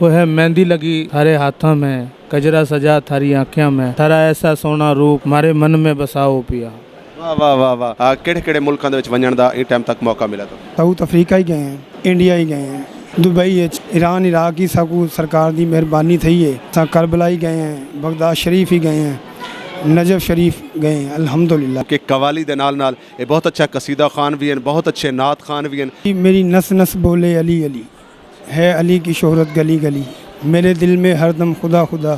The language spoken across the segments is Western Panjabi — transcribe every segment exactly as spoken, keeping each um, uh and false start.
وہ ہے مہندی لگی تھارے ہاتھاں میں، کجرا سجا تھاری آنکھیاں میں، تھارا ایسا سونا روپ مارے من میں بساؤ پیا۔ واہ واہ واہ واہ۔ آ، کہڑے کہڑے ملکاں دے وچ ونجن دا ایں ٹائم تک موقع ملا تو؟ ساؤتھ افریقہ ہی گئے ہیں، انڈیا ہی گئے ہیں، دبئی وچ، ایران، عراق ہی ساکو سرکار دی مہربانی تھئی ہے۔ اساں کربلا ہی گئے ہیں، بغداد شریف ہی گئے ہیں، نجف شریف گئے ہیں، الحمدللہ۔ کہ قوالی دے نال نال یہ بہت اچھا قصیدہ خوان بھی ہیں، بہت اچھے نعت خوان بھی ہیں۔ میری نس نس بولے علی علی، ہے علی کی شہرت گلی گلی، میرے دل میں ہر دم خدا خدا،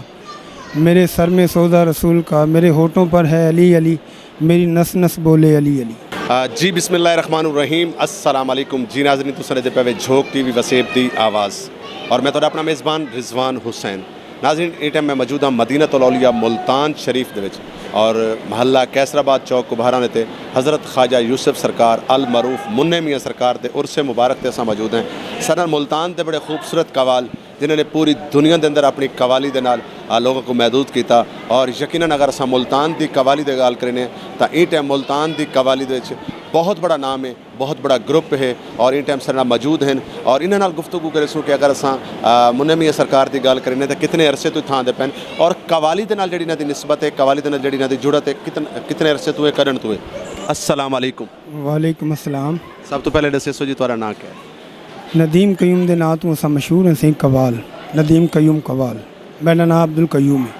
میرے سر میں سودا رسول کا، میرے ہوٹوں پر ہے علی علی، میری نس نس بولے علی علی۔ آ، جی، بسم اللہ الرحمن الرحیم، السلام علیکم۔ جی ناظرین، تساں دے پے وے جھوک ٹی وی وسیب دی آواز، اور میں تہاڈا اپنا میزبان رضوان حسین۔ ناظرین، اس ٹائم میں موجود ہاں مدینہ الاولیاء ملتان شریف دے وچ، اور محلہ قیصر آباد چوک کبھارا نے تے حضرت خواجہ یوسف سرکار المعروف منع میاں سرکار دے عرس مبارک تے اساں موجود ہیں۔ سر ملتان دے بڑے خوبصورت قوال، جنہاں نے پوری دنیا دے اندر اپنی قوالی دے نال، آ، لوگاں کو محدود کیتا۔ اور یقیناً اگر اساں ملتان دی قوالی دی گل کرنے تاں ایں ٹائم ملتان دی قوالی دے وچ بہت بڑا نام ہے، بہت بڑا گروپ ہے، اور ایں ٹائم سارے نال موجود ہیں، اور انہاں نال گفتگو کرے سوں کہ اگر اساں، آ، منع میاں سرکار دی گل کرنے تاں کتنے عرصے تو اتھاں آندے پین، اور قوالی دے نال جڑی انہاں دی نسبت ہے، قوالی دے نال جڑی انہاں دی جڑت ہے، کتن-، کتنے عرصے تو ہے، کڈن تو ہے۔ السلام علیکم۔ وعلیکم السلام۔ سب تو پہلے دسے سو جی، تہاڈا نام کیا ہے؟ ندیم قیوم دے ناں تو اساں مشہور ہیں سائیں قوال، ندیم قیوم قوال۔ میرا ناں عبدالقیوم ہے۔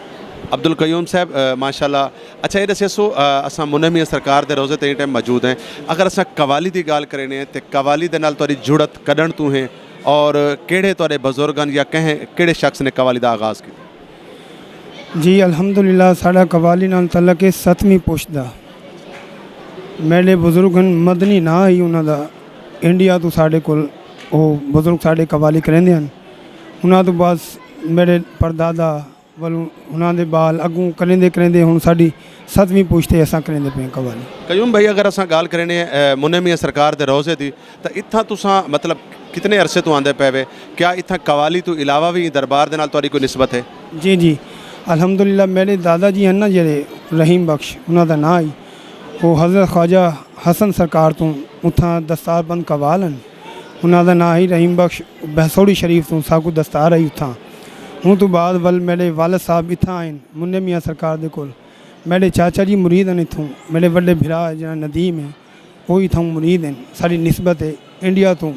عبدالقیوم صاحب، آ، ماشاءاللہ۔ اچھا، یہ دسے سو، آ، اساں منع میاں سرکار دے روزے تے ٹائم موجود ہیں۔ اگر اساں قوالی دی گل کرنے ہیں تے قوالی دے نال تہاڈی جڑت کڈن تو ہیں، اور کیڑے تہاڈے بزرگاں یا کہیں کیڑے شخص نے قوالی دا آغاز کیتا؟ جی، الحمدللہ، ساڈا قوالی نال تعلق ہے ستویں پشت دا۔ میرے بزرگ ہن، مدنی ناں ہی انہاں دا، انڈیا تو ساڈے کول، او بزرگ ساڈے قوالی کریندے ہن۔ انہاں تو بعد میرے پردادا ولوں انہاں دے بال اگوں کریندے کریندے ہن ساڈی ستویں پشت تے اساں کریندے پئے قوالی۔ قیوم بھائی، اگر اساں گل کرنے، اے، منع میاں سرکار دے روزے دی، تے اتھاں تساں مطلب کتنے عرصے تو آندے پے وے؟ کیا اتھاں قوالی تو علاوہ وی دربار دے نال تہاڈی کوئی نسبت ہے؟ جی جی، الحمدللہ، میرے دادا جی ہیں نا جڑے، رحیم بخش انہاں دا ناں ہی، وہ حضرت خواجہ حسن سرکار تو اتھاں دستار بند قوال ہیں۔ انہاں دا ناں ہی رحیم بخش، بہسوڑی شریف تو ساکو دستار آئی اتھاں۔ ہوں تو بعد ول میرے والد صاحب اتھاں آئے، منع میاں سرکار دے کول۔ میرے چاچا جی مرید ہیں اتھوں، میرے وڈے بھرا جڑا ندیم ہے، وہ اتھوں مرید ہیں۔ ساری نسبت ہے انڈیا تو،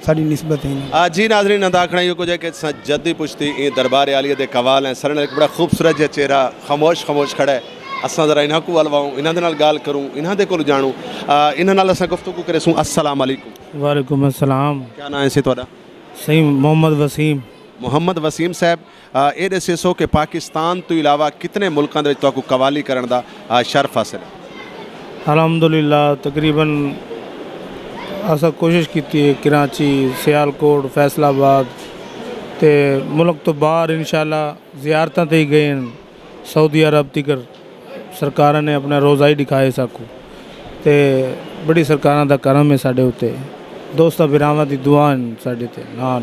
ساری نسبت ہے۔ آ، جی ناظرین، اندا آکھنا یہ کچھ ہے کہ ساں جدی پشتی ایں دربار عالیہ دے قوال ہیں۔ سرن ایک بڑا خوبصورت جہا چہرہ خاموش خاموش کھڑا ہے۔ اساں ذرا انہاں کو ولواؤں، انہاں دے نال گال کروں، انہاں دے کول جانوں۔ آ، انہاں نال اساں گفتگو کرے سوں۔ السلام علیکم۔ وعلیکم السلام۔ کیا نام ہے سی تہاڈا؟ سہی محمد وسیم۔ محمد وسیم صاحب، آ، اے دسے سو کہ پاکستان تو علاوہ کتنے ملکاں دے وچ تہاکوں قوالی کرن دا، آ، شرف حاصل ہے؟ الحمدللہ، تقریباً اساں کوشش کیتی ہے، کراچی، سیالکوٹ، فیصل آباد تے ملک تو باہر انشاءاللہ زیارتاں تے ہی گئے ہیں۔ سعودی عرب تیکر سرکاراں نے اپنا روزہ ہی دکھائے ساکو، تے بڑی سرکاراں دا کرم ہے ساڈے اُتے، دوستاں بھراواں دی دعا ہیں ساڈے تے نال۔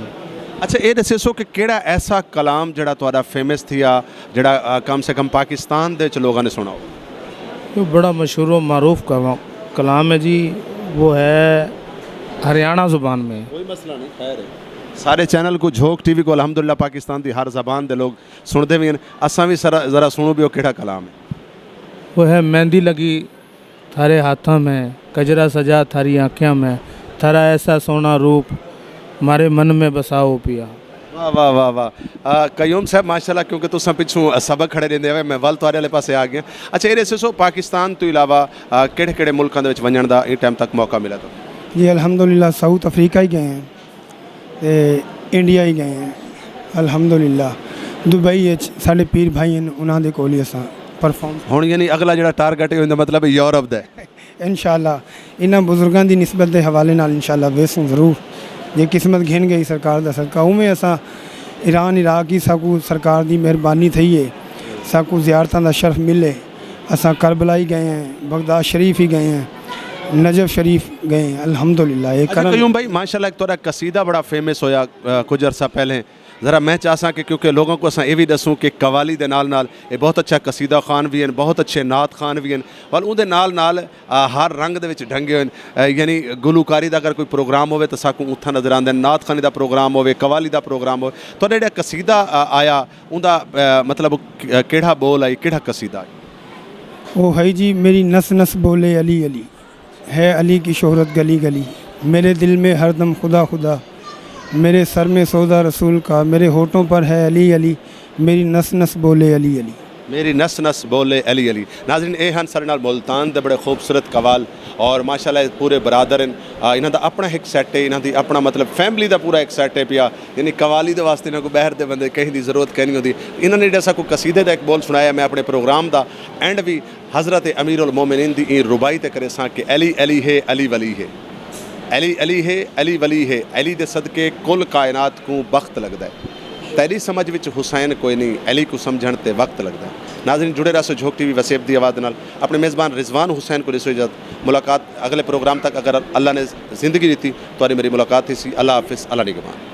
اچھا، اے دسے سو کہ کیڑا ایسا کلام جڑا تہاڈا فیمس تھیا، جڑا، آ، کم سے کم پاکستان دے وچ لوگاں نے سنا ہو؟ جو بڑا مشہور و معروف کلام، کلام ہے جی، وہ ہے ہریانہ زبان میں۔ کوئی مسئلہ نہیں، خیر ہے۔ سارے چینل کو، جھوک ٹی وی کو الحمدللہ پاکستان دی ہر زبان دے لوگ سنڑدے وی ہن۔ اساں وی ذرا سنڑوں وی او کیڑا کلام ہے۔ وہ ہے مہندی لگی تھارے ہاتھاں میں، کجرا سجا تھاری آنکھیاں میں، تھارا ایسا سونا روپ مارے من میں بساؤ پیا۔ واہ واہ واہ واہ۔ قیوم صاحب، ماشاءاللہ، کیونکہ تساں پچھوں سبق کھڑے رہندے ہوئے، میں ول تہاڈے والے پاسے آ گیا۔ اچھا، اے دسو، پاکستان تو علاوہ کیڑے کیڑے ملکاں دے وچ ونجن دا ایں ٹائم تک موقع ملا تو؟ جی الحمدللہ، ساؤتھ افریقہ ہی گئے ہیں، تے انڈیا ہی گئے ہیں۔ الحمدللہ، دبئی وچ ساڈے پیر بھائی ہیں، انہاں دے کول ہی اساں پرفارم۔ ہن یعنی اگلا جڑا ٹارگٹ ہے، ایندا مطلب ہے یورپ دا ہے۔ انشاءاللہ، انہاں بزرگاں دی نسبت دے حوالے نال انشاءاللہ ویسوں ضرور، جے قسمت گھن گئی سرکار دا صدقہ۔ اوویں اساں ایران، عراق ہی ساکو سرکار دی مہربانی تھئی ہے، ساکو زیارتاں دا شرف ملے۔ اساں کربلا ہی گئے ہیں، بغداد شریف ہی گئے ہیں، نجف شریف گئے ہیں، الحمدللہ۔ اچھا قیوم بھائی، ماشاءاللہ، ایک تہاڈا قصیدہ بڑا فیمس ہویا، آ، کچھ عرصہ پہلے، ذرا میں چاہساں کہ کیونکہ لوگاں کو اساں اے وی دسوں کہ قوالی دے نال نال اے بہت اچھا قصیدہ خوان وی ہن، بہت اچھے نعت خوان وی ہن، اور اوندے نال نال ہر رنگ دے وچ ڈھنگے ہوئے ہن۔ یعنی گلوکاری دا اگر کوئی پروگرام ہووے تاں ساکوں اتھاں نظر آندے ہن، نعت خوانی دا پروگرام ہووے، قوالی دا پروگرام ہووے، تہاڈا جیہڑا قصیدہ آیا اوندا مطلب کیہڑا بول آئی، کیہڑا قصیدہ آئی؟ او ہائی جی، میری نس نس بولے علی علی، ہے علی کی شہرت گلی گلی، میرے دل میں ہر دم خدا خدا، میرے سر میں سودا رسول کا، میرے ہوٹوں پر ہے علی علی، میری نس نس بولے علی علی۔ میری نس نس بولے علی علی۔ ناظرین، اے ہن سارے نال ملتان دے بڑے خوبصورت قوال، اور ماشاءاللہ اے پورے برادر ہن۔ انہاں دا اپنا ایک سیٹ ہے، انہاں دی اپنا مطلب فیملی دا پورا ایک سیٹ ہے پیا۔ یعنی قوالی دے واسطے انہاں کو باہر دے بندے کہیں دی ضرورت کہیں نہیں ہوندی۔ انہاں نے جیسا کوئی قصیدے دا ایک بول سنایا، میں اپنے پروگرام دا اینڈ بھی حضرت امیر المومنین دی این رباعی تے کرے ساں کہ علی علی ہے، علی ولی ہے، علی علی ہے، علی ولی ہے، علی دے صدقے کل کائنات کو بخت لگدا ہے۔ تیری سمجھ وچ حسین کوئی نہیں، علی کو سمجھن تے وقت لگدا ہے۔ ناظرین، جڑے رہسو جھوک ٹی وی وسیب دی آواز دے نال۔ اپنے میزبان رضوان حسین کو دیسو اجازت۔ ملاقات اگلے پروگرام تک، اگر اللہ نے زندگی دیتی، تہاڈی میری ملاقات تھی سی۔ اللہ حافظ، اللہ نگہبان۔